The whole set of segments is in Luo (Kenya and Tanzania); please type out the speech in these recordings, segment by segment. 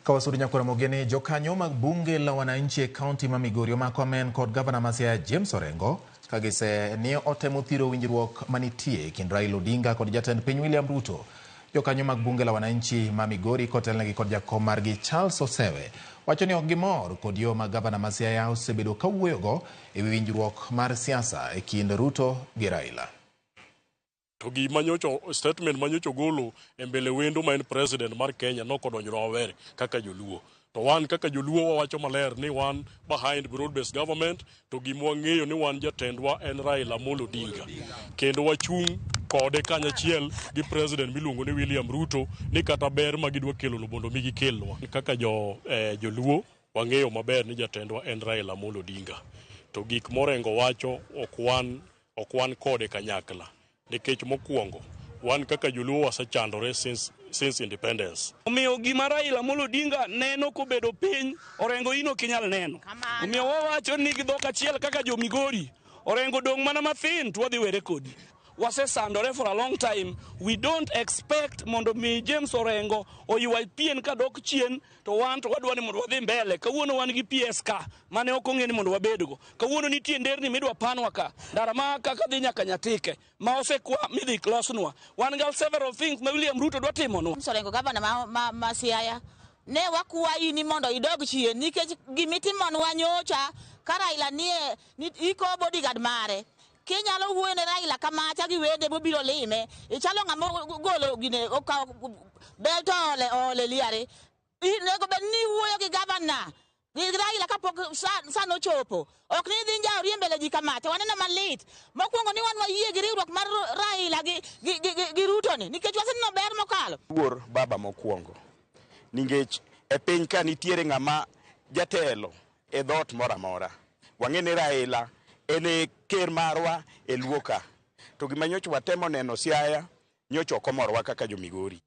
Kawasudo nyakwara Mogeni, jokanyo mag bunge la wananchi e kaunti ma Migori omako amen kod gavana ma Siaya James Orengo kagise ni otemo thiro winjruok manitie e kind Raila Odinga kod jatend piny William Ruto. Jokanyo mag bunge la wananchi ma Migori kotelnegi kod jakom margi Charles Osewe wacho ni ok gimor kod yo ma gavana ma Siaya osebedo kawuoyogo e wi winjruok mar siasa e kind Ruto gi Raila. To gima nyocha statement ma nyocha ogolo e mbele wendo ma en president mar Kenya nokodonjore maber kaka joluo. To wan kaka joluo wawacho maler ni wan behind broad based government to gima wang'eyo ni wan jatendwa en Raila Amolo Odinga. Kendo wachung' kode kanyachiel gi president miluongo ni William Ruto ni kata ber ma gidwa kelono mondo mi gikelnwa. Kaka jo joluo wang'eyo maber ni jatendwa en Raila Amolo Odinga. To gik morengo wacho ok wan kode kanyakla. Nikech mokwongo wan kaka joluo wasechandore since independence. Omiyo gima Raila Amolo Odinga neno kobedo piny, Orengo in ok inyal neno. Omiyo wawacho ni gi dhok achiel kaka jo Migori, Orengo dong' mana mathin to wadhi were kodi. Wasesandore for a long time. We don't expect mondo mi James Orengo oywa pien kadok chien to wan to wadwa ni mondo wadhi mbele. Kawuono wan gi PS ka mane ok ong'e ni mondo wabedgo. Kawuono nitie nderni midwa panwa ka, ndara ma kaka dhi nyaka Nyatike ma osekwa midhi losnwa. Wan gi several things ma William Ruto dwa timonwa. James Orengo gavana ma Siaya ne wakwayi ni mondo idog chien nikech gimitimonwa nyocha ka Raila nie ni, iko bodyguard mare kinyalo wuoyo ne Raila kamacha gi wede mobiro lime ichalo ng'ama golo gine okawo bel to ole ole liare. Onego bed ni iwuoyo gi gavana gi Raila kapok sa nochopo. Ok ni idhi njawri e mbele ji kamacha. Waneno malit mokwongo ni wan wayie gi riwruok mar Raila gi Ruto ni nikech waseneno ber mokalo. Luor baba mokwongo nikech e piny ka nitiere ng'ama jatelo e dhoot moro amora. Wang'e ni Raila en e ker marwa e Luo ka. To gima nyocha watemo neno Siaya, nyocha ok omorowa kaka jo Migori.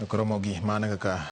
Koro mogi mana kaka